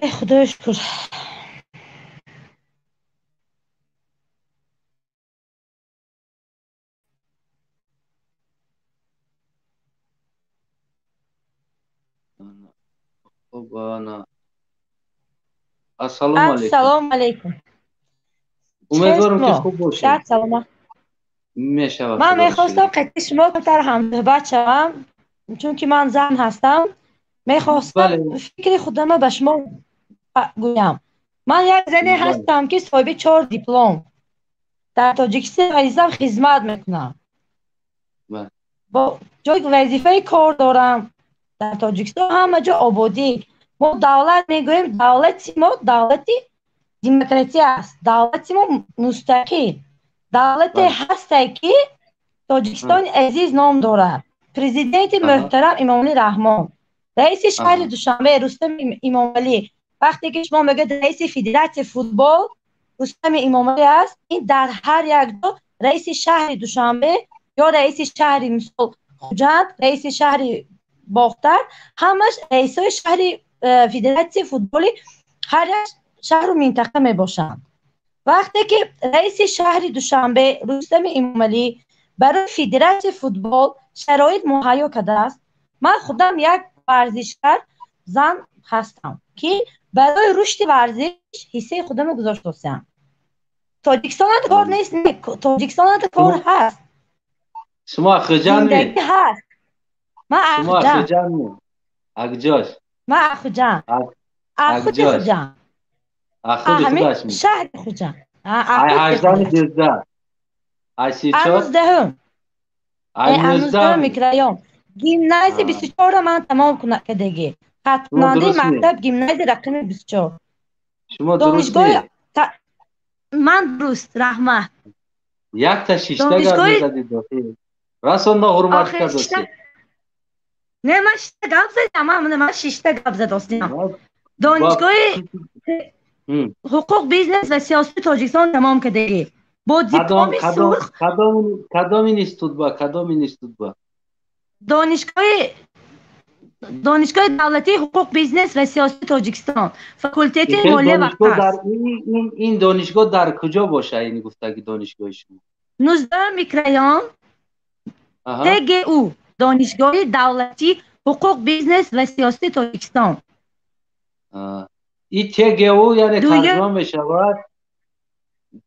Худоё шукр. Ассалому алайкум. Ассалому алайкум. Умедворам ки хуб бошед. Саломат. Мешавад. Ман мехостам қати шумо камтар ҳамсуҳбат шавам, чунки ман зан ҳастам. Мехостам фикри худамро ба шумо гӯям. Ман як зане ҳастам, ки соҳиби 4 диплом дар Тоҷикистон азизам хизмат мекунам. Бо ҷои вазифаи кор дорам. Дар Тоҷикистон ҳама ҷо ободӣ. Мо давлат мегӯем, давлати мо давлати демократия аст. Давлати мо мустақил. Давлате ҳасте, ки Тоҷикистони азиз ном дорад. Президенти муҳтарам Эмомалӣ Раҳмон, раиси шаҳри Душанбе Рустами Эмомалӣ. Вақте ки шумо мегӯед раиси федератсияи футбол Рустами Эмомалӣ аст, ин дар ҳар як ҷо раиси шаҳри Душанбе ё раиси шаҳри мисол Хуҷанд, раиси шаҳри Бохтар, ҳамаш раисои шаҳри федератсияи футболи ҳар як шаҳру минтақа мебошанд. Вақте ки раиси шаҳри Душанбе Рустами Эмомалӣ барои федератсияи футбол шароит муҳайё кардааст, ман худам як варзишгар зан ҳастам, ки барои рушди варзиш ҳиссаи худамро гузоштаам. Тоҷикистонат кор нест, Тоҷикистонат кор ҳаст. Шумо Хуҷанд? Зиндагӣ ҳаст. Ман Хуҷанд. Акҷош? Ман Хуҷанд. Худи Хуҷанд. Худи худаш? Шаҳри Хуҷанд. Ай ҳаждаҳми дуздаҳ? Ай 34? Нуздаҳум. Нуздаҳум микрорайон. Гимназия 24-ро ман тамом кардагӣ. Хатмкунандаи мактаб гимназия рақами 24. Шумо дуруст? Ман дуруст, раҳмат. Якта шишта гап мезадид, расо ноҳурмат кардосед. Не, ман шишта гап задам, ман шишта гап задостам. Донишгоҳи ҳуқуқ, бизнес ва сиёсати Тоҷикистон тамом кардагӣ. Бо дипломи сурх. Кадом институт ба? Кадом институт ба? Донишгоҳи давлатии ҳуқуқ, бизнес ва сиёсати Тоҷикистон, факултети молия ва қарз. Ин донишгоҳ дар куҷо боша, ин гуфтаги донишгоҳи шумо? 19 микрорайон, ТГУ, Донишгоҳи давлатии ҳуқуқ, бизнес ва сиёсати Тоҷикистон. И ТГУ яъне тарҷума мешавад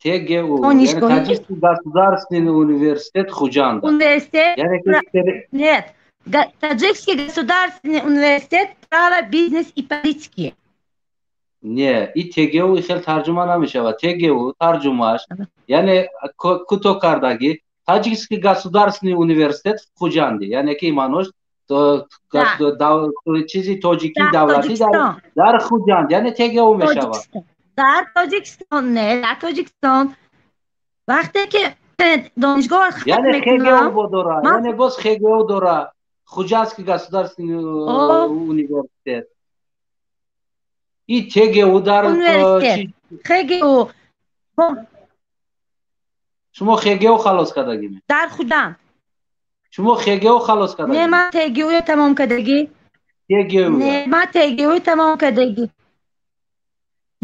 ТГУ, яъне Таджикский государственный университет Хуҷанда. Университет? Нет, Таджикский государственный университет права, бизнес и политики. Не, и ТГУ хел тарҷума намешавад. ТГУ тарҷумааш яъне кӯтоҳ кардагӣ Таджикский государственный университет в Хуҷанде, яъне ки маънош чизи тоҷикӣ давлатӣ дар Хуҷанд, яъне ТГУ мешавад. Дар Тоҷикистон, не, дар Тоҷикистон. Вақте ки донишгоҳ хатм мекунам, ХГУ дора, яъне боз ХГУ дора, Хуҷандский государственный университет. И ТГУ дар университет ХГУ. Шумо ХГУ халос кардагӣ? Дар Хуҷанд. Шумо ХГУ халос кардагӣ? Не, ман ТГУ тамом кардагӣ. ТГУ? Не, ман ТГУ тамом кардагӣ.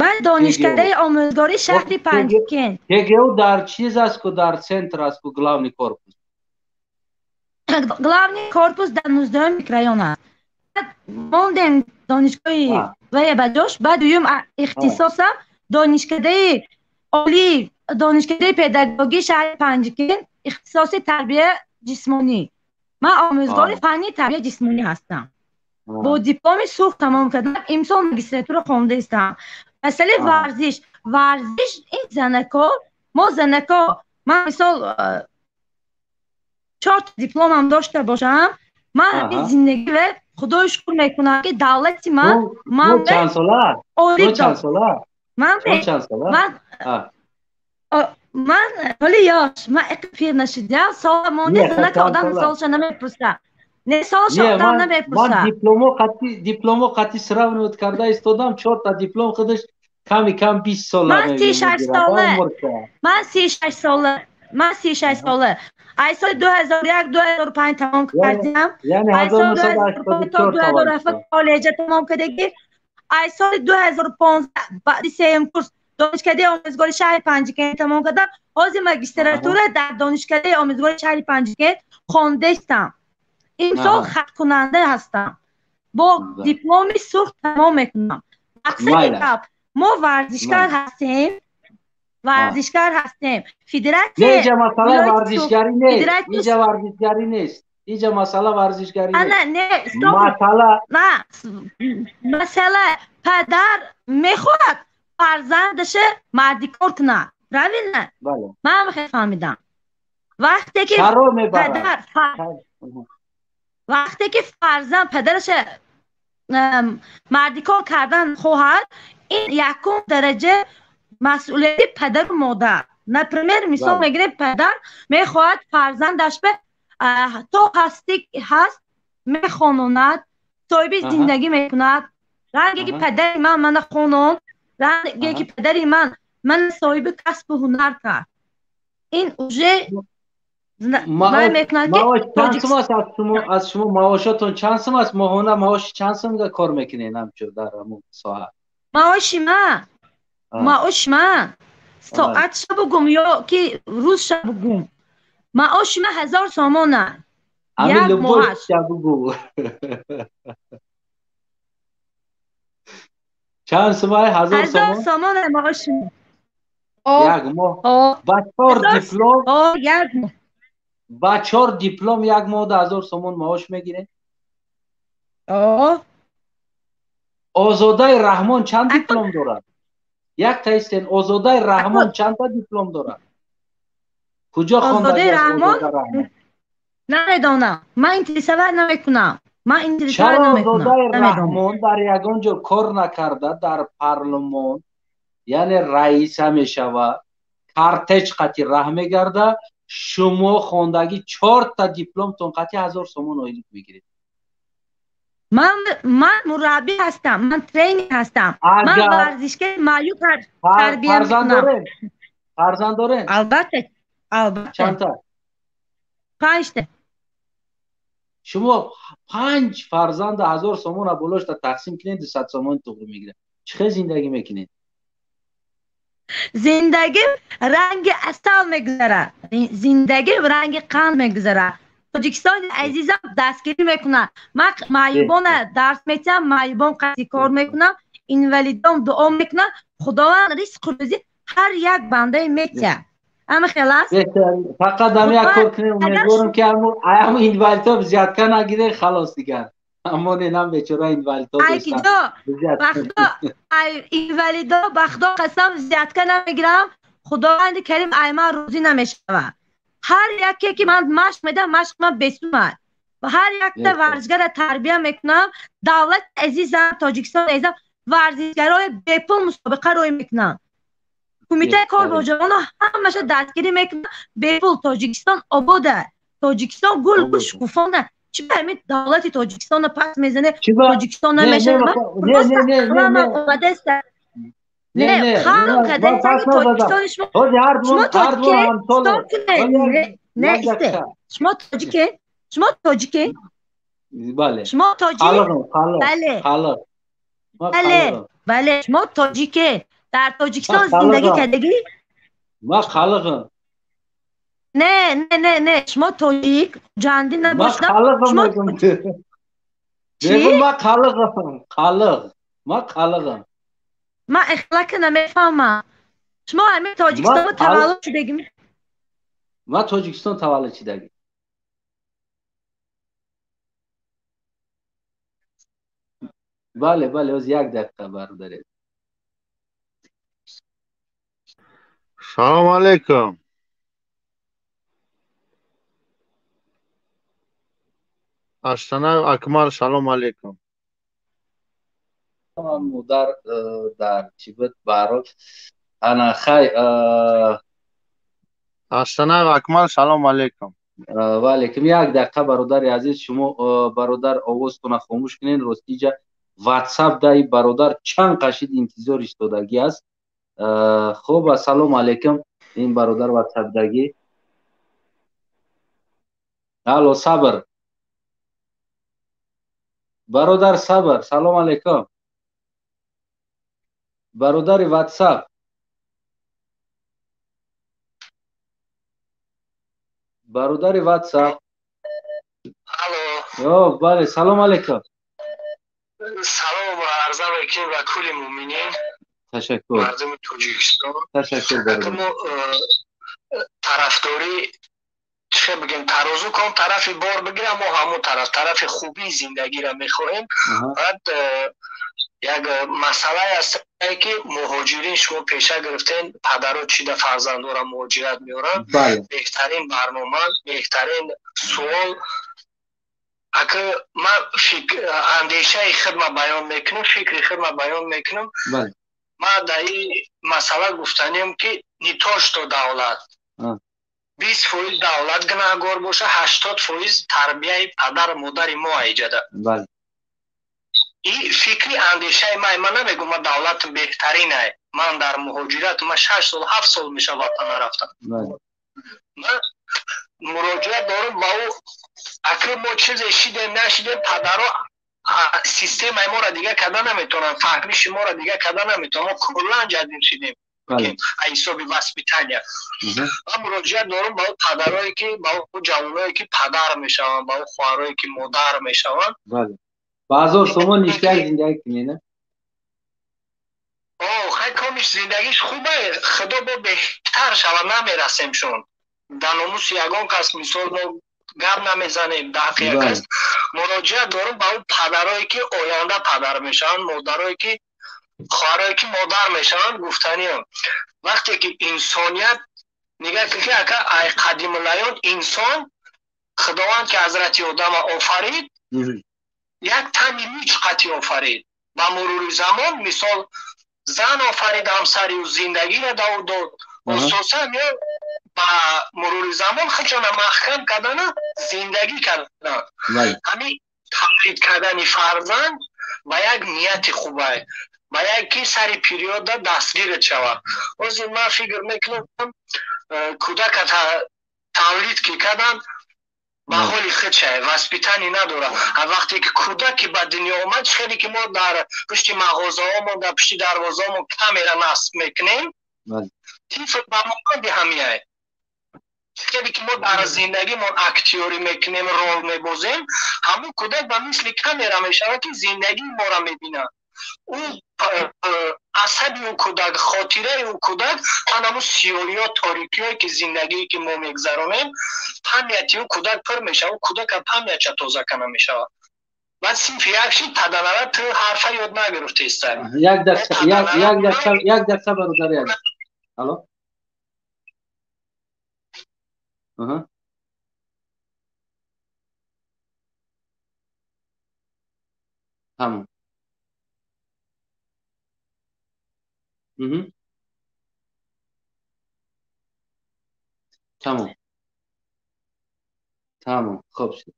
Баъд донишкадаи омӯзгории шаҳри Панҷакент. ТГУ дар чиз аст ку, дар центр аст ку, главный корпус? Главный корпус дар 19 микрорайон аст. Баъд мондем донишгоҳи вая ба ҷош, баъд дуюм ихтисосам донишкадаи олии донишкадаи педагогии шаҳри Панҷакент, ихтисоси тарбия ҷисмонӣ. Ман омӯзгори фанни тарбия ҷисмонӣ ҳастам. Бо дипломи сурх тамом кардам, имсол магистратура хонда истам. Масъалаи варзиш, варзиш ин занако, мо занако, ман мисол 4 дипломам дошта бошам, ман ҳамин зиндагӣ ва худои шукр мекунам, ки давлати ман ман чанд сола? Чанд сола? Ман чанд сола? Ман ҳоли ёш, ман иқ пир нашудям, сола монда занака одам солша намепурсад. Не, солша одам намепурсад. Ман дипломо қати сравнивать карда истодам, 4 та диплом худаш ками кам 20 сола. Ман 36 сола. Ман 36 сола. Ман 36 сола. Ай соли 2001 2005 тамом кардам. Яъне Ай соли 2005 то 2007 коллеҷа тамом кардагӣ. Ай соли 2015 баъди сеюм курс донишкадаи омӯзгори шаҳри Панҷакент тамом кардам. Ҳозир магистратура дар донишкадаи омӯзгори шаҳри Панҷакент хондестам. Имсол хаткунанда ҳастам. Бо дипломи сурх тамом мекунам. Мақсади гап, мо варзишкар ҳастем. Варзишкар ҳастем. Федератсия Инҷа масъала варзишгарӣ нест. Инҷа варзишгарӣ нест. Инҷа масъала варзишгарӣ нест. Ана, не, стоп. Масъала На, масъала падар мехоҳад фарзандаша мардикор кунад. Правильно? Бале. Ман ҳам хеле фаҳмидам. Вақте ки Чаро мебарад? Падар вақте ки фарзанд падараша мардикор кардан хоҳад, ин якум дараҷа масъулияти падару модар. Например, мисол мегирем, падар мехоҳад фарзандаш ба то ҳастӣ ҳаст мехононад, соҳиби зиндагӣ мекунад. Ранге ки падари ман мана хононд, ранге ки падари ман мана соҳиби касбу ҳунар кард. Ин уже вай мекунад ки Маош чанд сум аст аз шумо, аз шумо маошотон чанд сум аст? Моҳона маоши чанд сумга кор мекунед ҳамчун дар ҳамон соҳа? Маоши ман, маоши ман соатша бугум ё ки рӯзша бугум? Маоши ман 1000 сомона. Ҳамин Як любой моҳаш. Бугу. Чанд сумай? 1000 1000 сомон? Сомона маоши ман. Як моҳ. Ба чор диплом, Як моҳ. Ба чор диплом як моҳ 1000 сомон маош мегиред? О. Озодаи Раҳмон чанд диплом дорад? Як таистен, Озодаи Раҳмон чандта диплом дорад? Куҷо Озодаи хондагӣ аст Раҳмон? Озода Раҳмон? Намедонам. Ман интересовать намекунам. Ман интересовать Чаро намекунам. Озодаи Намедонам. Раҳмон дар ягон ҷо кор накарда, дар парлумон, яъне раиса мешавад, кортеж қати раҳ мегарда, шумо хондагӣ чорта дипломтон қати 1000 сомон ойлик мегиред? Ман мураббӣ ҳастам, ман тренер ҳастам. Ман варзишгари маъюб тарбия Фарзанд мекунам. доред? Фарзанд доред? Албатта, албатта. Чандта? Панҷта. Шумо панҷ фарзанда 1000 сомона болошта тақсим кунед, 200 сомон туғри мегирад. Чӣ хел зиндагӣ мекунед? Зиндагим ранги асал мегузарад. Зиндагим ранги қанд мегузарад. Тоҷикистони азизам дастгирӣ мекунад. Ман маъюбона дарс метиҳам, маъюбон қасди кор мекунам, инвалидон дуо мекунам. Худованд ризқу рӯзӣ ҳар як бандаи метиҳад. Ҳама хел аст? Беҳтар. Фақат ҳам як кор кунем, умедворам ки ҳаму инвалидҳо взятка нагиред, халос дигар. Аммо не, нам бечора инвалидҳо Ай дӯстам. киҷо? Взятка. Ба Худо, ай инвалидо, ба Худо қасам, взятка намегирам. Худованди карим ай ман розӣ намешавад. Ҳар яке ки ман машқ медиҳам, машқи ман бесум аст. Ва ҳар якта варзишгарро тарбия мекунам. Давлати азизам, Тоҷикистони азизам, варзишгарои бепул мусобиқа рӯй мекунанд. Кумитаи кор бо ҷавонон ҳамаша дастгирӣ мекунад бепул. Тоҷикистон обода. Тоҷикистон гул гул шукуфона. Чӣ ба ҳамин давлати Тоҷикистонро пас мезане? Тоҷикистон намешавад. Просто ақлам омадааст. Не, Не, не, халқ не, кадаста пас ки назадам. Тоҷикистони шумо Ҳози ҳар шумо ҳар тоҷике? ҳамсоле. Стоп кунед. Ҳози Не, не, як исте. дақиқа. Шумо тоҷике? Шумо тоҷике? Бале. Шумо тоҷик? Халқам, халқ, Бале. халқ. Ман Бале, халқам. бале, шумо тоҷике. Дар Тоҷикистон Ман зиндагӣ халқам. кардагӣ? Ман халқам. Не, не, не, не, шумо тоҷик, ҷандӣ Ман набошдам. халқам Шумо мегум. Чӣ? Мегум ман халқам, халқ. Ман халқам. Ман ихлака намефаҳмам. Шумо ҳамин Тоҷикистон Ман таваллуд шудагӣ? Ман Тоҷикистон таваллуд шудагӣ. Бале, бале, оз як дақиқа, бародаре. Салом алейкум. Астанаев Акмал, салом алейкум. Модар дар чӣ буд, баҳрол. Ана хай Астанаев Акмал, салом алейкум. Ва алейкум. Як дақиқа, бародари азиз, шумо бародар овозтона хомӯш кунед. Ростиҷа WhatsApp даи бародар чанд қашид интизор истодагӣ аст. Хуб, ассалому алейкум. Ин бародар WhatsApp дагӣ. Алло, сабр. Бародар сабр, салом алейкум. Бародари WhatsApp. Бародари WhatsApp. Алло. О, бале, салом алейкум. Салом ва арза мекунем ба кулли муъминин. Ташаккур. Мардуми Тоҷикистон. Ташаккур бародар. Мо тарафдорӣ чӣ бигем, тарозу кон тарафи бор бигирам, мо ҳамон тараф, тарафи хубии зиндагиро мехоҳем. Баъд як масъалае аст ки муҳоҷирин шумо пеша гирифтен, падаро чӣ да фарзандора муҳоҷират меоранд. Беҳтарин барнома, беҳтарин суол. Ака ман андешаи худма баён мекунам, фикри худма баён мекунам. Ман дар ин масъала гуфтанем ки не то что давлат 20% давлат гунаҳгор боша, 80% тарбияи падару модари мо аиҷада. И фикри андешаи ман, ман намегӯм ман давлатам беҳтаринай. Ман дар муҳоҷират, ман 6 сол, 7 сол меша ватан нарафтам. Ман муроҷиат дорам ба ӯ, ака мо чизе шидем, нашидем, падаро системаи моро дига карда наметавонанд, фаҳмиши моро дига карда наметавонанд. Мо куллан ҷадид шидем ҳисоби воспитания. Ман муроҷиат дорам ба ӯ падарое ки, ба ӯ ҷавоное ки падар мешаванд, ба ӯ хоҳарое ки модар мешаванд. Ба ҳазор сомон ништак зиндагӣ кунед, не? О, хай комиш зиндагиш хубе, худо бо беҳтар шава, намерасем шон. Дар номуси ягон кас мисол мо гап намезанем, дар ҳаққи як кас. Муроҷиат дорам ба ӯ падарое ки оянда падар мешаванд, модарое ки, хоҳарое ки модар мешаванд, гуфтаниам. Вақте ки инсоният нигоҳ кун ки ака ай қадимулайён инсон Худованд ки ҳазрати Одама офарид, як тани луч қатъи офарид. Ба мурури замон мисол зан офарид, ҳамсари ӯ зиндагиро да ӯ дод. Асосан ё ба мурури замон худшона маҳкам кардану зиндагӣ кардан. Ҳамин тавлид кардани фарзанд ба як нияти хубай, ба як ки сари периода дастгират шавад. Ҳозир ман фикр мекунам кӯдака тавлид ки карданд, ба ҳоли худ шавад, воспитание надорад. Вақте ки кӯдаке ба дунё омад, хеле ки мо дар пушти мағозаҳомон, дар пушти дарвозаҳомон камера насб мекунем, тифл ба монанди ҳамиай. Хеле ки мо дар зиндагимон актёрӣ мекунем, рол мебозем, ҳамон кӯдак ба мисли камера мешавад ки зиндагии моро мебинад. Ӯ асаби ӯ кӯдак, хотираи ӯ кӯдак, ҳамон сиёҳиё, торикиҳое ки зиндагие ки мо мегзаронем, памяти ӯ кӯдак пур мешавад, ӯ кӯдака памятша тоза кана мешавад. Баъд синфи як шид, падарара ту ҳарфа ёд нагирифтеста. Як дақиқа, як дақиқа, як дақиқа бародари азиз. Алло. Аҳа. Тамом. Тамом. Тамом. Хуб шуд.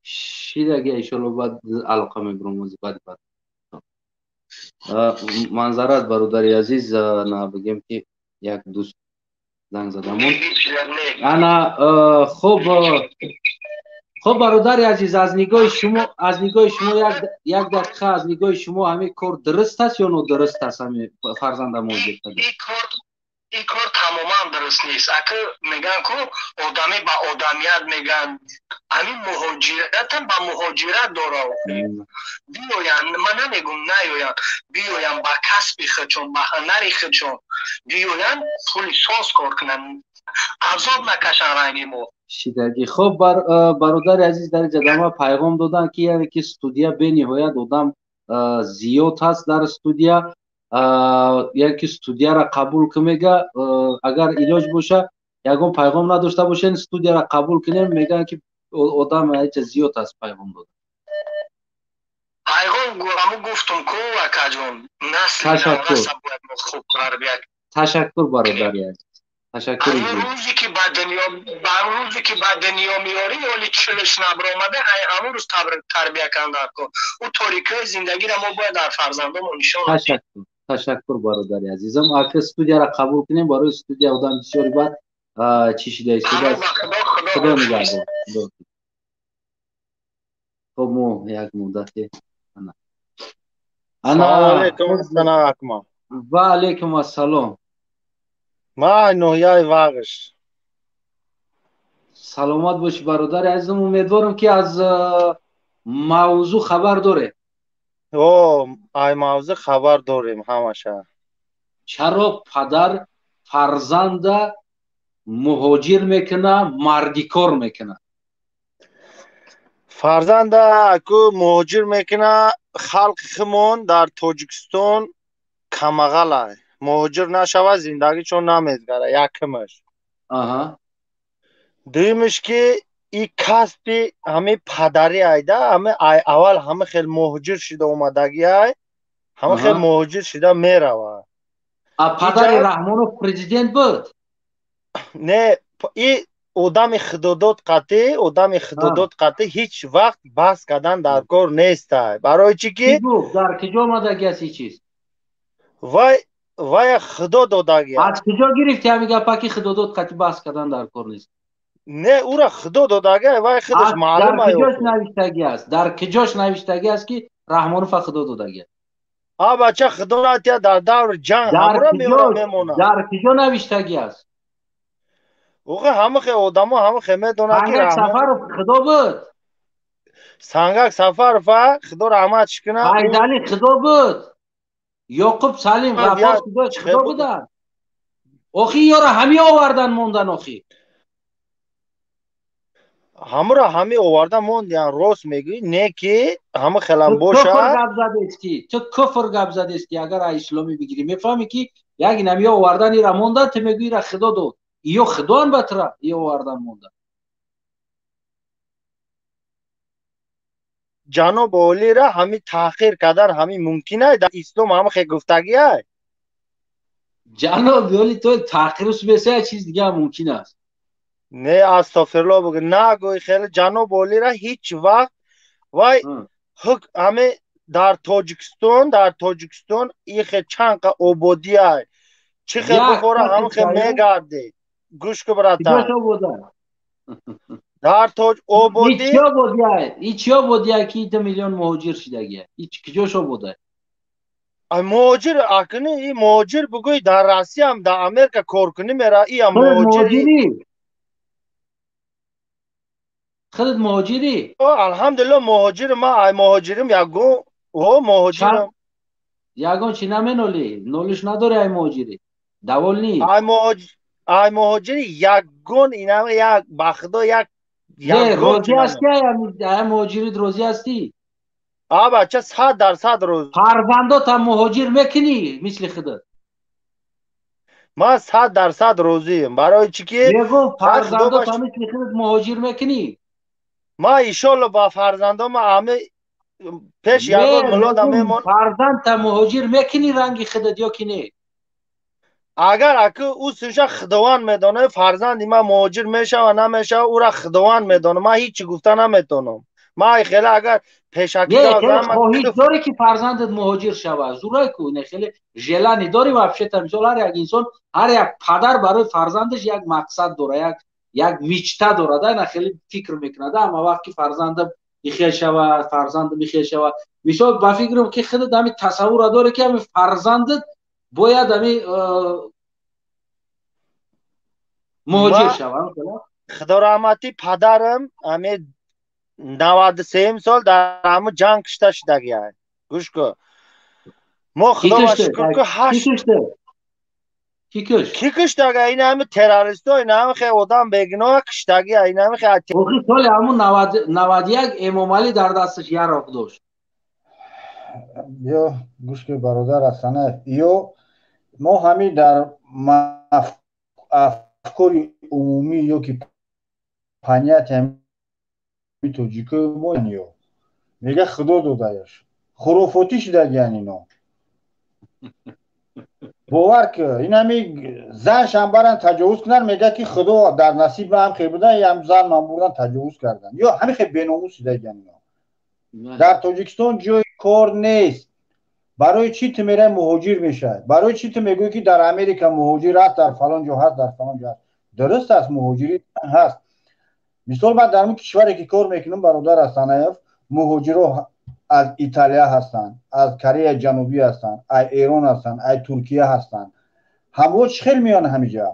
Шидаги иншоалло баъд алоқа мебурам ози баъд баъд. Манзарат бародари азиз, на бигем ки як дӯст занг задамон. Ана хуб, хуб бародари азиз, аз нигоҳи шумо, аз нигоҳи шумо як дақиқа, аз нигоҳи шумо ҳамин кор дуруст аст ё нодуруст аст ҳамин фарзанда муҳоҷир кардан? Ин кор тамоман дуруст нест. Ака мегӯянд ку одамӣ ба одамият мегӯянд, ҳамин муҳоҷиратам ба муҳоҷират дора. Биёянд, ман намегӯм наёянд, биёянд ба касби худшон, ба ҳунари худшон, биёянд пули соз кор кунанд, азоб накашанд ранги мо. Шидаги. Хуб, бародари азиз, дар инҷа дар ман пайғом доданд ки яъне ки студия бениҳоят одам зиёд ҳаст дар студия, яъне ки студияро қабул ки мега, агар илоҷ боша ягон пайғом надошта бошен, студияро қабул кунем, мегӯянд ки одам инҷа зиёд ҳаст пайғом дода. Пайғом ҳамун гуфтум ку акаҷон, насли навраса бояд мо хуб тарбия. Ташаккур бародари азиз. Ташаккур. Рӯзе ки ба дунё, ба рӯзе ки ба дунё меорӣ, оли чилиш набаромада, ай ҳамун рӯз тарбия кардан кун. Ӯ торикиҳои зиндагиро мо бояд дар фарзандомон нишон диҳем. Ташаккур. Ташаккур бародари азизам. Ака студияро қабул кунем, барои студия одам бисёри бад чӣ шида истодааст. Худо нигаҳбон. Хуб, мо як муддате Салом алейкум, Ассалому алейкум. Ва алейкум ассалом. Ман ноҳияи Вағш. Саломат бошӣ, бародари азизам. Умедворам, ки аз мавзӯъ хабар доред. О, ай мавзӯъ хабар дорем ҳамаша. Чаро падар фарзанда муҳоҷир мекуна, мардикор мекуна? Фарзанда ку муҳоҷир мекуна, халқи химон дар Тоҷикистон камағалай. Муҳоҷир нашава, зиндагичон намезгара, якумаш. Дуюмиш, ки и касби ҳами падарӣ айда, ҳами ай аввал ҳами хел муҳоҷир шида омадагӣ ай, ҳами хел муҳоҷир шида мерава. А падари Раҳмонов президент буд? Не, и одами худодод қатӣ, одами худодод қатӣ ҳеҷ вақт баҳс кардан дар кор нестай. Барои чӣ ки дар куҷо омадагӣ аст ин чиз? Вая худо додагӣ. Аз куҷо гирифти ҳами гапа, ки худодод қатӣ баҳс кардан дар кор нест? Не, ура худо додагӣ, вай худаш маълум. Дар куҷош навиштагӣ аст? Дар куҷош навиштагӣ аст, ки Раҳмонова худо додагӣ аст? А бача, худо натия, дар даври ҷанг ҳамура меора мемонад. Дар куҷо навиштагӣ аст? Охе, ҳамахе одамо ҳамахе медонад, ки Сангак Сафаров худо буд? Сангак Сафаров, худо раҳматш кунад. Ҳайдали худо буд? Ёқуб Салим, Ғаффор худо буданд? Охи, ёра ҳами овардан мондан охи. Ҳамура ҳами оварда мондиян, рост мегӯӣ, не ки ҳама хелам бошад. Куфр гап задести, ту куфр гап задести. Агар аз исломӣ бигирӣ, мефаҳмӣ, ки як инам ё овардан ира мондан, ту мегӯӣ ира худо дод. Ё худоан ба тура ё овардан мондан? Ҷаноби олира ҳами таъхир кардан ҳами мумкин ай? Дар ислом ҳама хе гуфтагӣ ай? Ҷаноби оли, то таъхирус беса, чиз дига мумкин аст. Не, астағфирулло бугӯ, нагӯй хеле. Ҷаноби олира ҳеҷ вақт вай ҳук ҳами дар Тоҷикистон, дар Тоҷикистон ихе чанд қа ободӣ ай, чӣ хел бихора, ҳама хел мегардӣ. Гӯш ку, братан, дар тоҷ ободӣ. И чӣ ободия, ки 2 миллион муҳоҷир шидагия? И куҷош обода? Муҳоҷир акни и муҳоҷир бугӯй, дар Россиям, дар Америка кор кунӣ, мера иам муҳоҷири. Худат муҳоҷирӣ? Алҳамдулилло, муҳоҷирм ма. Ай муҳоҷирим ягон, о, муҳоҷирам. Ягон чӣ наменолӣ, нолиш надорӣ ай муҳоҷирӣ? Довольный? Ай муҳоҷири ягон инама як, ба худо, як. Розӣ ҳастӣ ай муҳоҷирит? Розӣ ҳастӣ? А бача, 100% розӣ. Фарзандотам муҳоҷир мекунӣ мисли худат? Ман 100% розием. Барои чӣ ки мегӯм, фарзандотам мисли худат муҳоҷир мекунӣ? Ман иншолло ба фарзандома ами пеш ягон мулода мемон. Фарзандта муҳоҷир мекунӣ ранги худат ё ки не? Агар аку ӯ синша, худованд медонад, фарзанди ман муҳоҷир мешава, намешава, ӯра худованд медонад. Ман ҳеҷ чӣ гуфта наметавонам. Ман хеле агар пешакӣ хоҳиш дорӣ, ки фарзандат муҳоҷир шава, зурай ку, не, хеле желание дорӣ вообще-то. Мисол, ҳар як инсон, ҳар як падар барои фарзандаш як мақсад дора, як мечта дорад, на хеле фикр мекунад ҳама вақт, ки фарзандам ихел шава, фарзандам ихел шава. Мисол, ба фикрам, ки худат ҳами тасаввура дорӣ, ки ҳами фарзандат бояд ҳами муҳоҷир шава. Худо раҳматӣ, падарам ҳами 93-юм сол дар ҳамун ҷанг кушта шудагиай. Гӯш кун, мо, худо шукр ку, ҳашт. Ки кушт? Ки куштага? Ин ҳами террористо, ин ҳами хе одам бегуноҳ куштагия, ин ҳами хе. Охи, соли ҳамун 91 Эмомалӣ дар дасташ яроқ дошт. Ё гӯш ки, бародар Ҳасанаев, ё мо ҳами дар афкори умумӣ ё ки понятие тоҷикои мо ё мега худо додаяш, хурофотӣ шудагиян ино. Бовар ки, ин ҳами заншам баран таҷовуз кунан, мега ки худо дар насиб ҳам хел будан, ям зан ман бурдан таҷовуз кардан, ё ҳами хел беномус шудагиян ино. Дар Тоҷикистон ҷои кор нест. Барои чӣ ту мерай муҳоҷир мешавӣ? Барои чӣ ту мегӯӣ, ки дар Америка муҳоҷир ҳаст, дар фалон ҷо ҳаст, дар фалон ҷо ҳаст? Дуруст аст, муҳоҷирӣ ҳаст. Мисол, ман дар он кишваре ки кор мекунам, бародар Ҳасанаев, муҳоҷиро Аз Италия ҳастанд, аз Кореяи Ҷанубӣ ҳастанд, ай Эрон ҳастанд, ай Туркия ҳастанд. Ҳамво чӣ хел меён ҳамиҷа?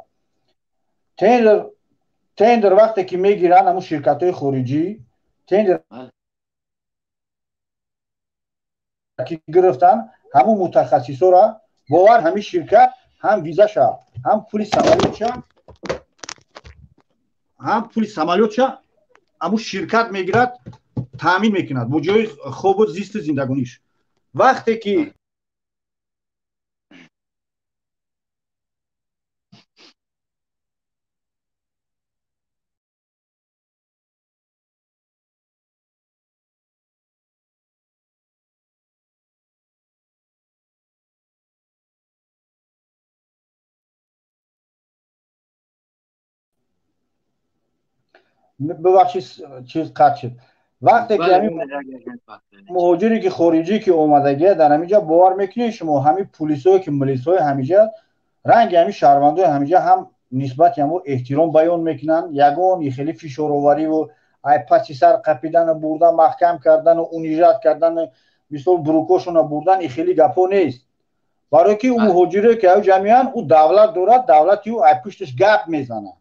Тендер вақте ки мегиранд, ҳамун ширкатҳои хориҷӣ тендер ки гирифтанд, ҳамун мутахассисора бовар ҳамин ширкат ҳам визаша, ҳам пули самолётша, ҳам пули самолётша ҳамун ширкат мегирад, таъмин мекунад бо ҷои хобу зисту зиндагониш. Вақте ки бибахшид, чиз қатъ шуд. Вақте ки ҳамин муҳоҷире ки хориҷӣ ки омадагия дар ҳаминҷа, бовар мекунед шумо, ҳамин пулисое ки милисҳои ҳамиҷа ранги ҳамин шаҳрвандои ҳамиҷа ҳам нисбати ҳамо эҳтиром баён мекунанд, ягон хеле фишоровариву ай паси сар қапидану бурдан, маҳкам кардану унижать кардану мисол брукошона бурдан, и хеле гапҳо нест. Барое ки ӯ муҳоҷире ки аю ҷамъиян, ӯ давлат дорад, давлати ӯ ай пушташ гап мезанад.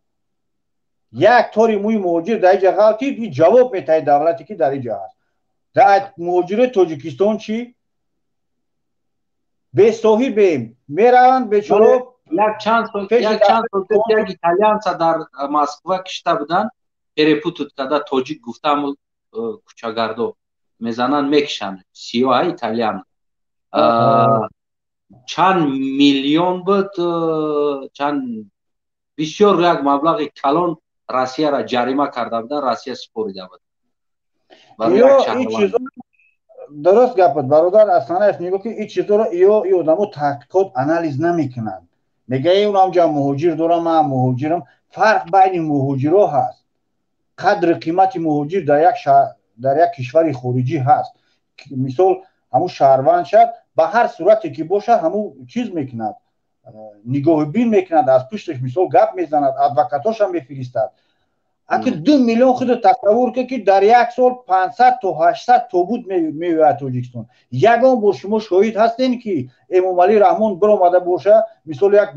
Як тори мӯи муҳоҷир дар иҷа ғалтид, и ҷавоб метаҳад давлате ки дар иҷа ҳаст. Дар муҳоҷирои Тоҷикистон чӣ? Бесоҳибем, мераванд бечоро. Як чанд сол пеш як итальянца дар Москва кишта буданд, перепутать карда тоҷик гуфта, ҳамун кӯчагардо мезананд, мекишанд. Сиёҳ итальян. Чанд миллион буд, чанд бисёр як маблағи калон Россияра ҷарима карда буданд, Россия супорида буд. Дуруст гапат, бародар Асанаев. Нигоҳ ки ин чизоро ё и одамо таҳқиқот, анализ намекунанд. Мега ин ҳамҷа муҳоҷир дорам, ман муҳоҷирам. Фарқ байни муҳоҷиро ҳаст, қадри қимати муҳоҷир дар як кишвари хориҷӣ ҳаст. Мисол, ҳамун шаҳрванд шад, ба ҳар сурате ки бошад, ҳамун чиз мекунад, нигоҳубин мекунад, аз пушташ мисол гап мезанад, адвокатошам мефиристад. Аки 2 миллион худо тасаввур кун, ки дар як сол 500 то 800 тобут меояд Тоҷикистон. Ягон бор шумо шоҳид ҳастем, ки Эмомалӣ Раҳмон биромада боша, мисол, як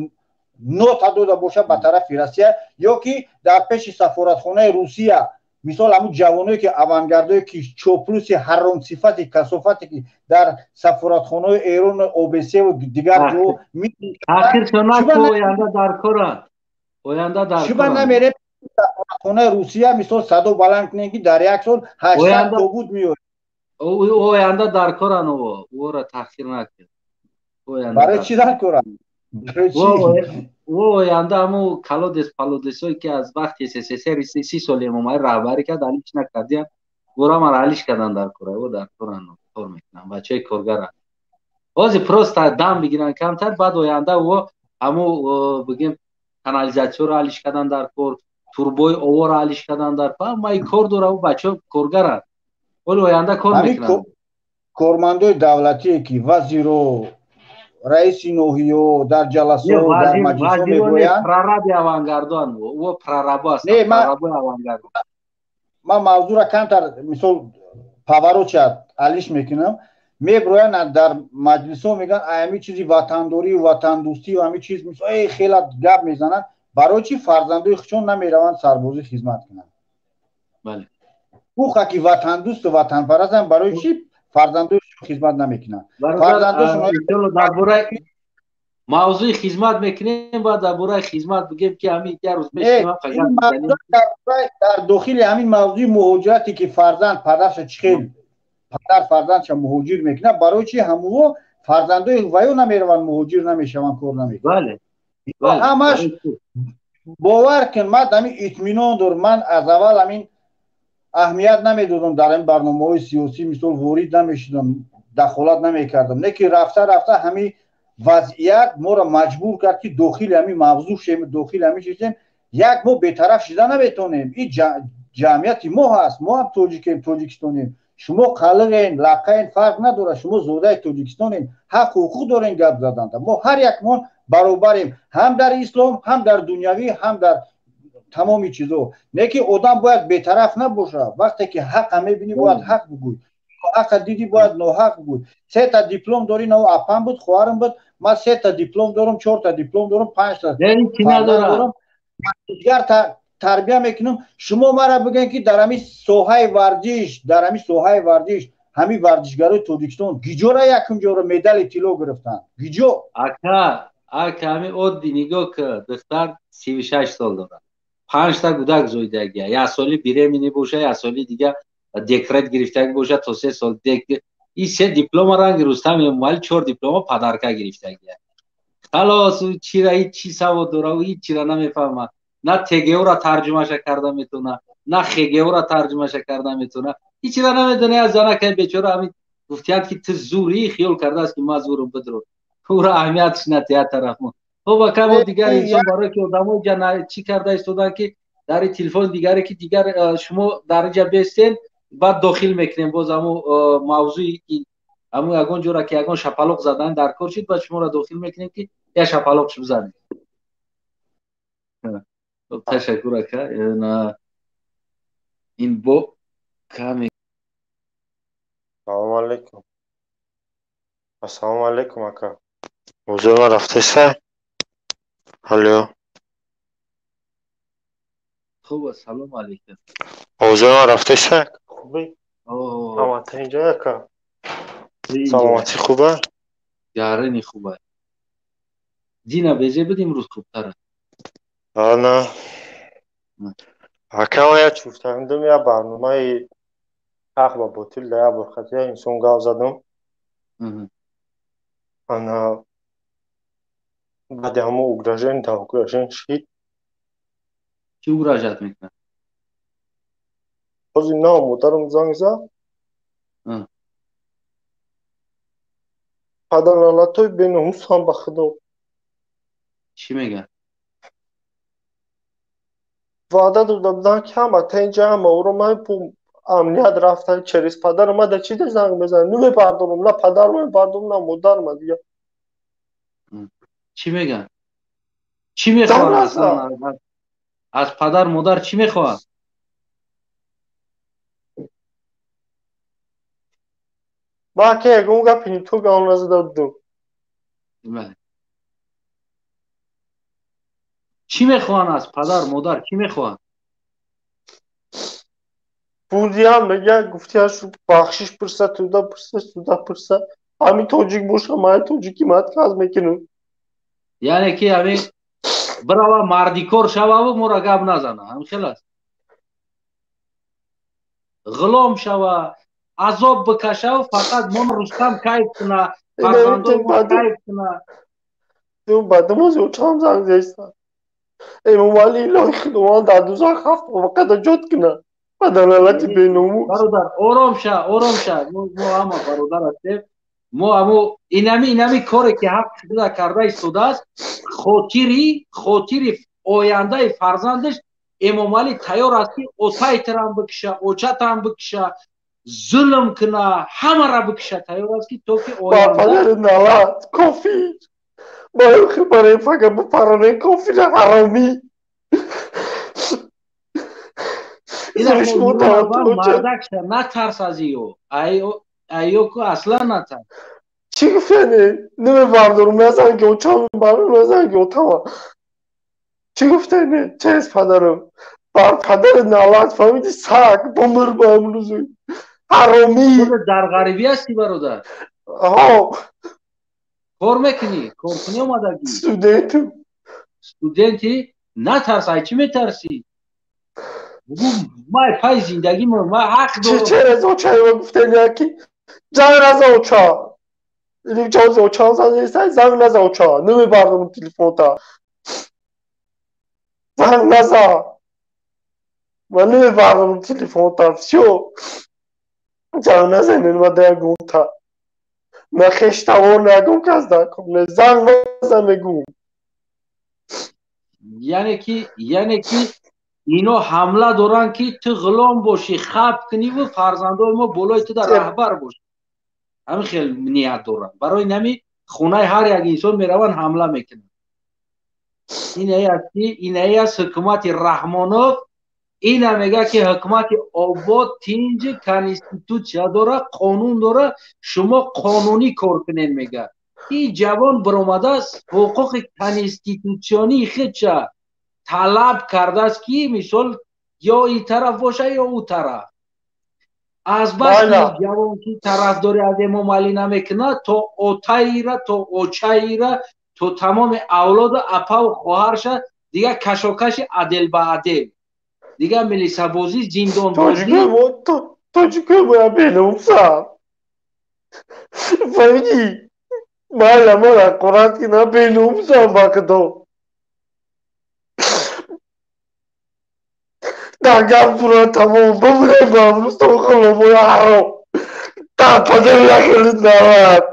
нота дода боша ба тарафи Россия ё ки дар пеши сафоратхонаи Русия, мисол, ҳамун ҷавоное ки авангардое ки чоплуси ҳаромсифати касофате ки дар сафоратхонаи Эрону ОБСЕву дигар ҷо Оянда дар коранд, оянда дар Чиба намере сафоратхонаи Русия, мисол, садо баланд кунем, ки дар як сол 800 тобут меояд? Оянда дар коранд, ора таъхир накард. Барои чӣ дар коранд? Ӯ оянда ҳамун колодец палодесое ки аз вақти СССР 30 соли Эмомалӣ раҳбарӣ кард, алиш накардиям, ӯра мара алиш кардан дар кора. Ӯ дар коран, кор мекунанд, бачаи коргаранд. Ҳозир просто дам бигиранд камтар, баъд оянда ӯ ҳамун, бигем, канализатсияро алиш кардан дар кор, турбои овора алиш кардан дар кор. Ҳамаи кор дора, ӯ бачаҳо коргаранд, ҳоли оянда кор мекунанд. Кормандои давлатие ки вазиро, раиси ноҳиё дар ҷаласо, дар маҷлисҳо мегӯянд Прораби авангардоанд, ӯ прорабо ҳастанд, прорабои авангард. Ман мавзӯра камтар, мисол, поворот шад, алиш мекунам. Меброянд дар маҷлисҳо, мегӯянд ами чизи ватандорию ватандӯстию ами чиз, мисол, э хела гап мезананд. Барои чӣ фарзандои худшон намераванд сарбозӣ хизмат кунанд? Ӯ ки ватандӯсту ватанпарастанд, барои чӣ фарзандои хизмат намекунанд? Дар бораи мавзӯи хизмат мекунем, баъд дар бораи хизмат бигем, ки ҳамин як рӯз Дар дохили ҳамин мавзӯи муҳоҷирате ки фарзанд падарша чӣ хел падар фарзандша муҳоҷир мекунад, барои чӣ ҳамуо фарзандои ваё намераванд, муҳоҷир намешаванд, кор намекунанд ҳамаш? Бовар кун, ман ҳамин итминон дорам. Ман аз аввал ҳамин аҳамият намедодам, дар ин барномаҳои сиёсӣ, мисол, ворид намешудам, дахолат намекардам. Не ки рафта рафта ҳамин вазъият моро маҷбур кард, ки дохили ҳамин мавзӯъ шем, дохили ҳамин чизем. Як мо бетараф шида наметонем. Ин ҷамъияти мо ҳаст, мо ҳам тоҷикем, тоҷикистонем. Шумо қалиғен, лаққаен, фарқ надорад, шумо зодаи Тоҷикистонем, ҳаққу ҳуқуқ дорем гап заданда. Мо ҳар якмон баробарем, ҳам дар ислом, ҳам дар дунявӣ, ҳам дар тамоми чизо. Не ки одам бояд бетараф набошад. Вақте ки ҳаққа мебинӣ, бояд ҳақ бигӯй. Ноҳақа диди, бояд ноҳақ буд. Сета диплом дори, нав апам буд, хоҳарам буд. Ман сета диплом дорам, чорта диплом дорам, панҷта дорам, дигар тарбия мекунам. Шумо мара бигӯед, ки дар ҳамин соҳаи варзиш, дар ҳамин соҳаи варзиш ҳамин варзишгарои Тоҷикистон гиҷора якум ҷоро медали тилло гирифтанд? Гиҷо? Ака, ака, ҳамин оддӣ нигоҳ ки, духтар 36 сол дорад, панҷта гудак зоидагия, як соли беременный боша, як соли дига декрет гирифтагӣ боша, то 3 сол и се диплома, ранги Рустам Эмомалӣ чор диплома падарка гирифтагия. Халос, чира ҳеҷ чи савод дора, ҳеҷ чира намефаҳма. На ТГО-ра тарҷумаша карда метавона, на ХГО-ра тарҷумаша карда метавона, ҳеҷ чира намедона. Як занакай бечора ҳамин гуфтиянд, ки ту зурӣ, хиёл кардааст, ки ман зурум, бидро ӯра аҳамиятш натия тараф. Хоб, ака, мо дигар инсон, барое ки одамо ҷа чӣ карда истоданд, ки дар телефон дигаре, ки дигар шумо дар инҷа бестен, баъд дохил мекунем боз ҳамун мавзӯи, ҳамун ягон ҷора, ки ягон шапалоқ задан дар кор шид, баъд шуморо дохил мекунем, ки як шапалоқш бизанем. Ташаккур, ака. Ин бо каме. Салому алейкум, ассалому алейкум, ака. Ҳузур рафтеса? Алло. Хуб, ассалому алейкум. Ҳузур рафтеса? Хубӣ? Ҳамата инҷо, ака. Саломатӣ хуба? Гарини хуба. Дина безе буд, имрӯз хубтар. Ана, ака, ман як чуфтандум, як барномаи ҳақ ва ботил да як бор хати як инсон гап задам. Ана, баъди ҳамо угрожение да угрожение шид. Чӣ угрожать мекунад? Ҳозир на, модарам занг зад. Падарналатой беномусам, ба худо. Чӣ мегӯяд? Ваъда дода буданд, ки ҳама та инҷа, ҳама ӯро ман амният рафта через падарам да чӣ да занг мезанад, намебардорам, на падарам мебардорам, на модарама дига. Чӣ мегӯяд? Чӣ мехоҳад аз падар модар, чӣ мехоҳад? Ман ки ягон гапи ту гап назада будам. Чӣ мехоҳанд аз падар модар, чӣ мехоҳанд? Будиам мега, гуфтиаш бахшиш пурса, туда пурса, суда пурса, ҳамин тоҷик боша, ман тоҷики ман отказ мекунам. Яъне ки ҳамин бирава мардикор шававу моро гап назана, ҳамин хел аст? Ғулом шава, азоб бикашаву фақат мо Рустам кайф куна, фарзандои мо кайф куна. Баъдамози очам занг зеста. Эмомалӣ, илоҳи худованд дар дузах ҳафт вақата ҷод куна, ба далолати беномус. Бародар, ором ша, ором ша. Мо ҳама бародар ҳастем. Мо амо инами коре ки ҳақ шуда карда истодааст, хотири ояндаи фарзандаш Эмомалӣ тайёр аст, ки отайтарам бикиша, очатам бикиша, зулм куна, ҳамара бикиша, тайёр аст, ки то ки оянда налат кофир барои фақат бупароне, кофир ҳаромӣ. Мардакша, натарс аз ё, айё ку аслан натарс. Чӣ гуфтани? Намебардорам, назан ки очам мебардорам, назан ки отама. Чӣ гуфтани? Чез падарам бар падари налат, фаҳмиди, саг бумир ба имрӯзу ҳаромӣ. Дар ғарибӣ ҳастӣ, бародар? Ҳо. Кор мекунӣ? Коркунӣ омадагӣ? Студенту. Студенти? Натарс, ай чӣ метарсӣ? Май пай зиндагӣ ма ҳақ дорам. Через очаева гуфтани, ки занг наза оча. Чози очам занг, занг наза оча, намебардорам телефонта, занг наза, ман намебардорам телефонта, всё, занг назанед ма ягонта, на хештавор, на ягон кас дар кор, занг наза мегӯм. Яъне ки ино ҳамла доранд, ки ту ғулом бошӣ, хаб куниву фарзандои мо болои ту дар раҳбар бошӣ. Ҳамин хел ният доранд. Барои нами хонаи ҳар як инсон мераванд, ҳамла мекунанд. Инае аст ки инае аст ҳукумати Раҳмонов. Ина мега ки ҳукумати обод, тинҷ, конститутсия дора, қонун дора, шумо қонунӣ кор кунед мега. Ин ҷавон баромадааст, ҳуқуқи конститутсионии худша талаб кардааст, ки мисол ё ин тараф боша ё ӯ тараф. Аз бас ки ҷавон ки тарафдорӣ аз Эмомалӣ намекунад, то отаира, то очаира, то тамоми авлоду апаву хоҳарша дигар кашокаши адел ба адел, дигар милисабозӣ, зиндонбозӣ. Тоҷикои моя беномусам, фаҳмидӣ? Майла, ман ҳақорат кунам, беномусам ба худо. Дар гап пура тамом бимирем ба Рустам ғуломои ҳаром. Дар падари яхелит нарад.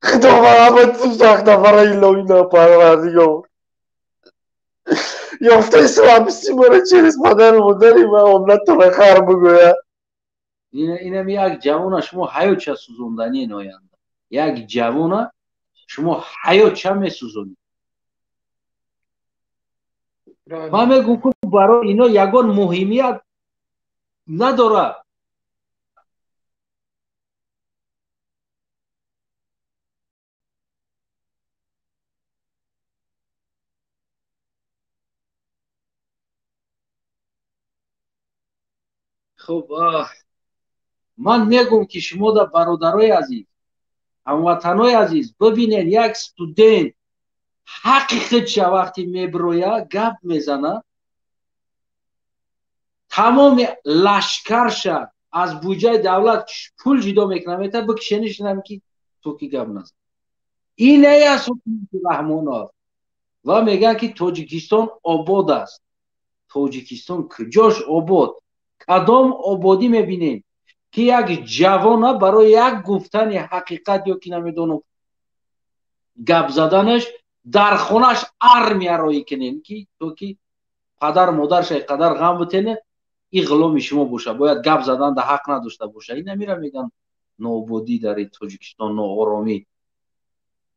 Худо ба ҳама ту сахт нафара илоҳӣ на парвардигор. Ёфтаи слабости мара через падару модари ман омнатона хар бигӯяд. Инам як ҷавона шумо ҳаётша сӯзонданӣ ноянда. Як ҷавона шумо ҳаётша месӯзонед. Ман мегӯм, ки барои ино ягон муҳимият надорад. Хуб, ман мегӯм, ки шумо да бародарои азиз, ҳамватанои азиз, бибинед, як студент ҳаққи худша вақте мебироя, гап мезана, тамоми лашкарша аз буҷаи давлат пул ҷудо мекунад, мета бикшенишинам ки то ки гап назан. Инае аст ҳукумати Раҳмонов. Ва мегӯянд, ки Тоҷикистон обод аст. Тоҷикистон куҷош обод? Кадом ободӣ мебинем, ки як ҷавона барои як гуфтани ҳақиқат ё ки намедонам гап заданаш дар хонаш армия роӣ кунем, ки то ки падару модарша қадар ғам битене, ин ғуломи шумо боша, бояд гап задан да ҳақ надошта боша. Ин амира мегӯянд ноободӣ дар Тоҷикистон, нооромӣ.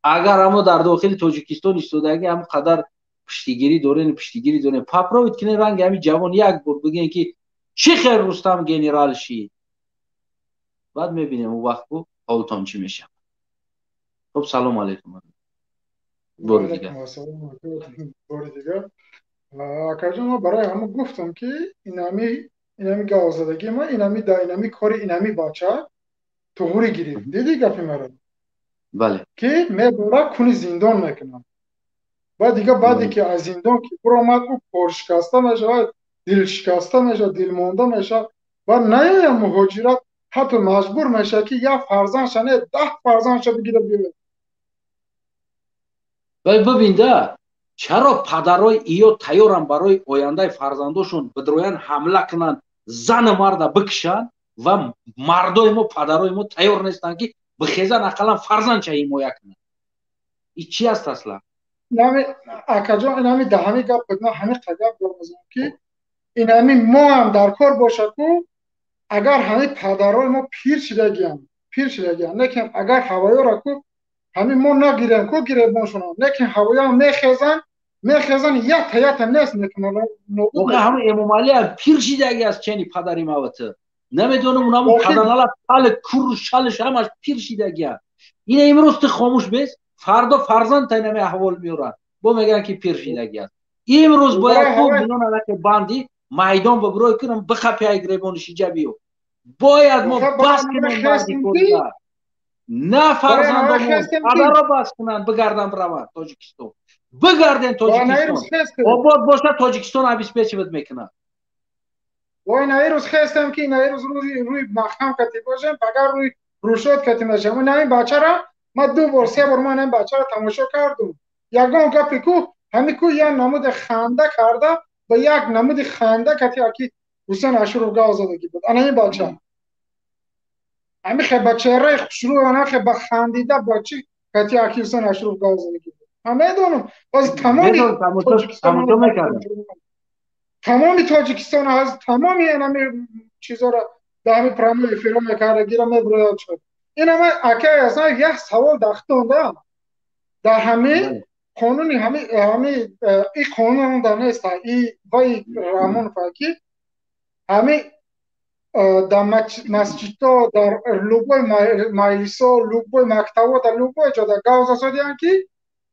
Агар амо дар дохили Тоҷикистон истодагӣ ҳам қадар пуштигирӣ дорен, пуштигирӣ дорен, попробуйт кунен ранги ҳамин ҷавон як бор бигӯен, ки чӣ хел Рустам генерал шид, баъд мебинем он вақт ку ҳолтон чӣ мешавад. Хуб, салому алайкум. Бори дигар. Бори дигар. Акаҷон, ман барои ҳама гуфтам, ки инами галзадагии ма, инами да инами кори инами бача туғурӣ гирифт. Дидӣ гапи маро? Бале. Ки мебора куни зиндон мекунам. Баъд дига баъде ки аз зиндон ки биромад, ӯ поршикаста мешавад, дилшикаста мешавад, дилмонда мешавад. Баъд наёя муҳоҷират, ҳатто маҷбур мешавад, ки як фарзандша не, 10 фарзандша бигира биёяд. Вай бибинда, чаро падарои иё тайёранд барои ояндаи фарзандошон бидроянд, ҳамла кунанд, зану марда бикушанд, ва мардои мо, падарои мо тайёр нестанд, ки бихезанд, ақаллан фарзандша ҳимоя кунанд? И чи аст аслан? Инами акаҷон, инами даҳами гап буд, ман ҳамин гап мезанам, ки инами мо ҳам дар кор бошад ку, агар ҳамин падарои мо пир шидагиям, пир шидагиям, лекин агар ҳавоёра ку ҳамин мо нагирем ку гиребоншонам, лекин ҳавоёам мехезанд, мехезанд, ята ята нест мекунанд. Воқеан ҳамин Эмомалӣ ҳам пир шидаги аст, чени падари мавата. Намедонам, унамо паданала пали куру шалиш ҳамаш пир шидагиа. Ина имрӯз ту хомӯш бес, фардо фарзанд тайнами аҳвол меорад. Бо мегӯянд, ки пир шидаги аст. Имрӯз бояд ту миён алаки банди майдон бибирой кунам, бихапи ай гиребони шиҷа биё. Бояд мо бас кунем бандикорида. На фарзандомон, падаро бас кунанд, бигардан бираванд Тоҷикистон. Бигарден Тоҷикистон. Обод боша, Тоҷикистон обеспечивать мекунад. Вой, наирӯз хестам, ки наирӯз рӯзи рӯи маҳкам кати бошем, пагар рӯи рӯшод кати мешам. Ин бачара ман ду бор, се бор ман ин бачара тамошо кардум. Ягон гапи ку, ҳами ку як намуди ханда карда, ба як намуди ханда кати аки Ҳусен Ашуров гав задагӣ буд. Ана ин бача. Ҳами хе ба чеҳраи хушрӯ, ана хе ба хандида ба чӣ кати аки Ҳусен Ашуров гав задагӣ буд. Ман медонам, боз тамоми тамоми Тоҷикистон аз тамоми инами чизоро дар ҳами прямой эфиро мекарда, гира мебирояд шуд. Инама акай аслан як савол дахтонда. Дар ҳамин Қонуни ҳами ҳами и қонун да нест, и вай Раҳмонов ки ҳами дар масҷидҳо, дар любой маҷлисо, любой мактабо, дар любой ҷо дар гав засодиянд ки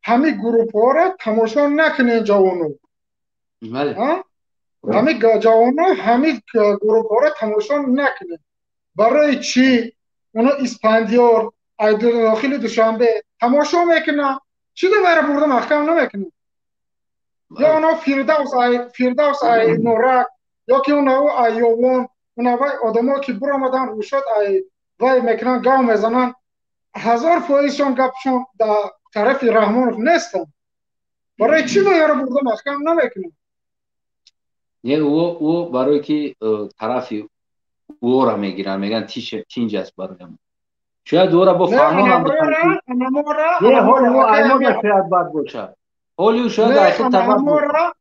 ҳами гурӯҳҳоро тамошо накунед ҷавоно. Ҳами ҷавоно ҳами гурӯҳҳоро тамошо накунед. Барои чӣ? Оно Испандиёр дохили Душанбе тамошо мекунад, чӣ вайра бурда маҳкам намекунад? Ё оно Фирдавс ай Норак, ё ки оно ай Ёвон, оно вай одамо ки буромадан рӯшод ай вай мекунанд, гав мезананд, 1000%шон гапшон дар тарафи Раҳмонов нестанд. Барои чӣ вайро бурда маҳкам намекунад? Не, ӯ барое ки тарафи ӯро мегиранд, мегӯянд тинҷ аст бароям. Шояд ӯро бо фармонам не, ҳоли ӯ аймода шояд бад бошад. Ҳоли ӯ шояд айхи табад бошад.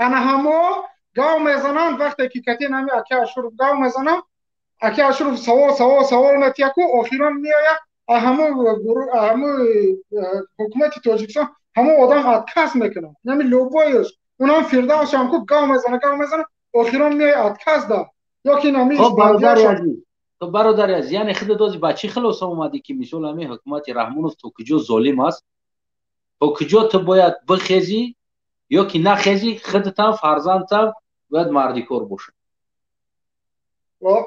Ана ҳамо гав мезананд вақте ки кати нами аки Ашуров гав мезанам, аки Ашуров савол савол савол метияку, охирон меояд ҳамо ҳамо ҳукумати Тоҷикистон ҳамо одам отказ мекунад. Нами любойш, унам Фирдавсам ку гав мезана, гав мезана, охирон меояд отказ да. Ё ки нами хоб бародари азиз, яъне худат ози ба чӣ хилоса омадӣ ки мисол ҳамин ҳукумати Раҳмонов то куҷо золим аст, то куҷо ту бояд бихезӣ ё ки нахезӣ, худатам фарзандтам бояд мардикор бошад.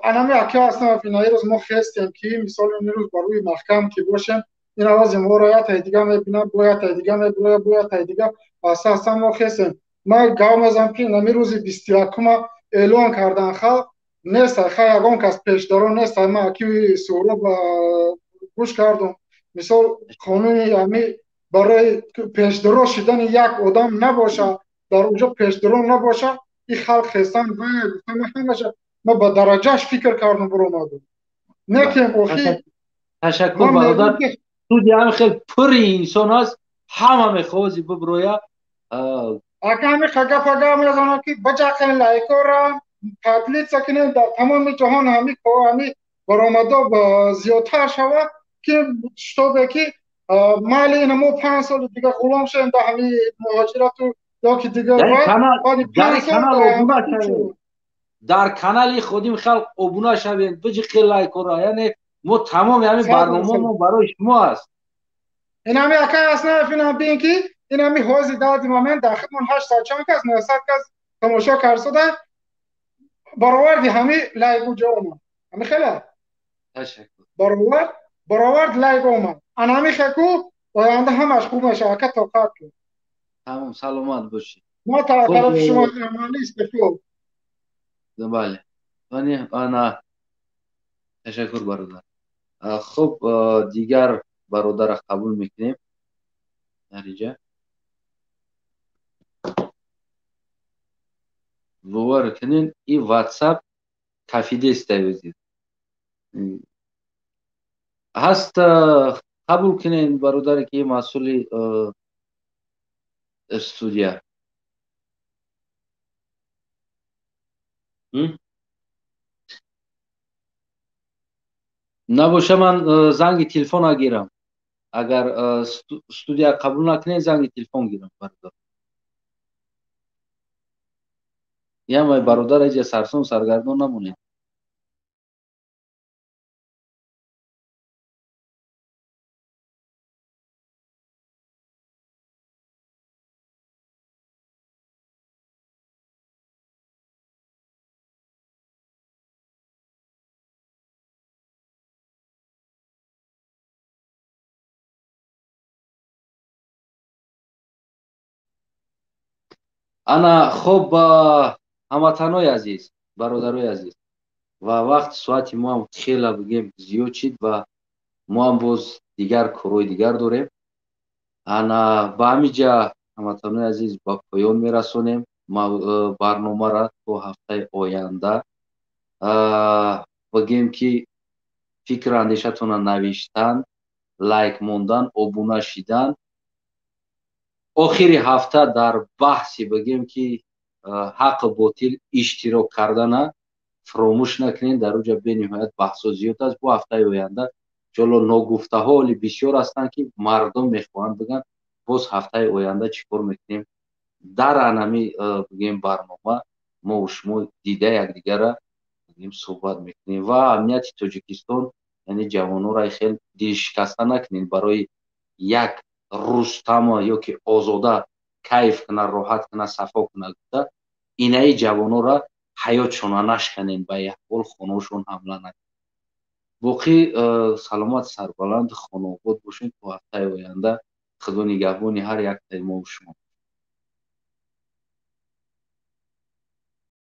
Анами аки ҳастам, инаи рӯз мо хестем ки мисол имрӯз ба рӯи маҳкам ки бошем, ин авази моро ятай дига мебинам, бо ятай дига мебироя, бо ятай дига, аста аста мо хестем. Ман гав мезанам ки инами рӯзи 21-ума эълон кардан халқ нест, хай ягон кас пешдаро нест. Ман аки Суҳроб гӯш кардум, мисол қонуни ҳами барои пешдаро шидани як одам набоша, дар онҷо пешдаро набоша, и халқ хестан гуфтам ҳамаша ман ба дараҷааш фикр кардум, буромадум. Некем охи. Ташаккур бародар. Суди ҳам хел пури инсон аст, ҳама мехоҳази биброя. Ака ҳами гапа гап мезанам ки баҷақен лайкора таблица кунем, дар тамоми ҷаҳон ҳами ҳами баромадо зиёдтар шавад, ки шутобе ки майли ина мо 5 соли дига ғулом шавем дар ҳами муҳоҷирату ё ки дига. Дар канали Ходими халқ обуна шавем, биҷиқи лайкора, яъне мо тамоми ҳамин барномамо барои шумо аст. Инами ака Аснаев, инам бин ки инами ҳози дади момент дар хидмон 800 чанд кас, 900 кас тамошо карсода, бароварди ҳами лайк уҷо омад. Ҳами хела? Ташаккур. Баровард лайк омад. Ана ҳами хеку оянда ҳамаш хуб мешавад, ака тоқат кун. Тамом, саломат бошед. Мо тарафи шумо амалӣ истифод. Бале. Ана ташаккур бародар. Хуб, дигар бародарро қабул мекунем. Дар инҷа бовар кунед, и WhatsApp кафидеста ёзид. Ҳаст, қабул кунед бародаре ки масъули студия. Набоша ман занги телефона гирам. Агар студия қабул накунед, занги телефон гирам бародар. Ямай бародар эҷа сарсон саргардон намонед. Ана хоб, ҳамватанои азиз, бародарои азиз, ва вақт соати мо ҳам хела бигем зиёд шид ва мо ҳам боз дигар корҳои дигар дорем. Ана ба ҳамин ҷа ҳамватанои азиз ба поён мерасонем барномаро то ҳафтаи оянда. Бигем ки фикру андешатонро навиштан, лайк мондан, обуна шидан. Охири ҳафта дар баҳси бигем ки ҳаққу ботил иштирок кардана фаромӯш накунед. Дар уҷа бениҳоят баҳсҳо зиёд аст. Бо ҳафтаи оянда иншоалло ногуфтаҳо оли бисёр ҳастанд ки мардум мехоҳанд бигӯянд. Боз ҳафтаи оянда чӣ кор мекунем? Дар анами бигем барнома мо шумо дида якдигара бигем суҳбат мекунем. Ва амнияти Тоҷикистон, яъне ҷавонора хел дилшикаста накунем, барои як Рустама ё ки Озода кайф куна, роҳат куна, сафо куна гуфта, инаи ҷавонора ҳаётшона нашканем, ба яҳвол хонаошон ҳамла накунем. Боқӣ саломат, сарбаланд, хонаобод бошед то ҳафтаи оянда. Худо нигаҳбони ҳар яктаи мо шумо.